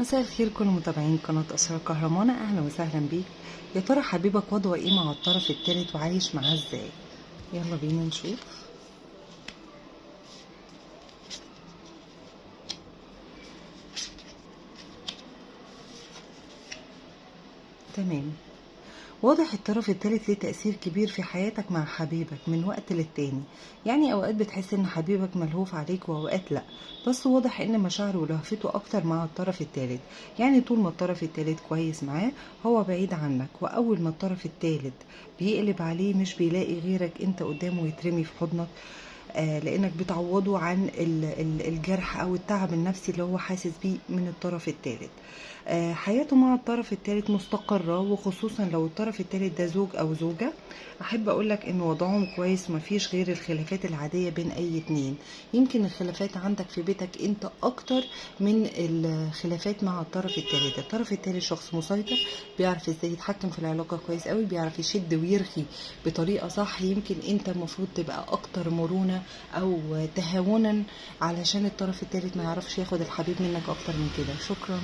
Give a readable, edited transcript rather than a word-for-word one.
مساء الخير كل متابعين قناة أسرار كهرمانة، أهلا وسهلا بيك. يا ترى حبيبك وضعه إيه مع الطرف الثالث وعايش معاه إزاي؟ يلا بينا نشوف. تمام. واضح الطرف الثالث ليه تأثير كبير في حياتك مع حبيبك من وقت للتاني، يعني أوقات بتحس إن حبيبك ملهوف عليك وأوقات لأ، بس واضح إن مشاعره ولهفته أكتر مع الطرف الثالث. يعني طول ما الطرف الثالث كويس معاه هو بعيد عنك، وأول ما الطرف الثالث بيقلب عليه مش بيلاقي غيرك أنت قدامه ويترمي في حضنك، لأنك بتعوضه عن الجرح أو التعب النفسي اللي هو حاسس بيه من الطرف الثالث. حياته مع الطرف الثالث مستقرة، وخصوصا لو الطرف الثالث ده زوج أو زوجة. أحب أقولك إن وضعهم كويس، مفيش غير الخلافات العادية بين أي اتنين. يمكن الخلافات عندك في بيتك أنت أكتر من الخلافات مع الطرف الثالث. الطرف الثالث شخص مسيطر، بيعرف إزاي يتحكم في العلاقة كويس قوي، بيعرف يشد ويرخي بطريقة صح. يمكن أنت المفروض تبقى أكتر مرونة أو تهاونا علشان الطرف الثالث ما يعرفش ياخد الحبيب منك أكتر من كده. شكرا.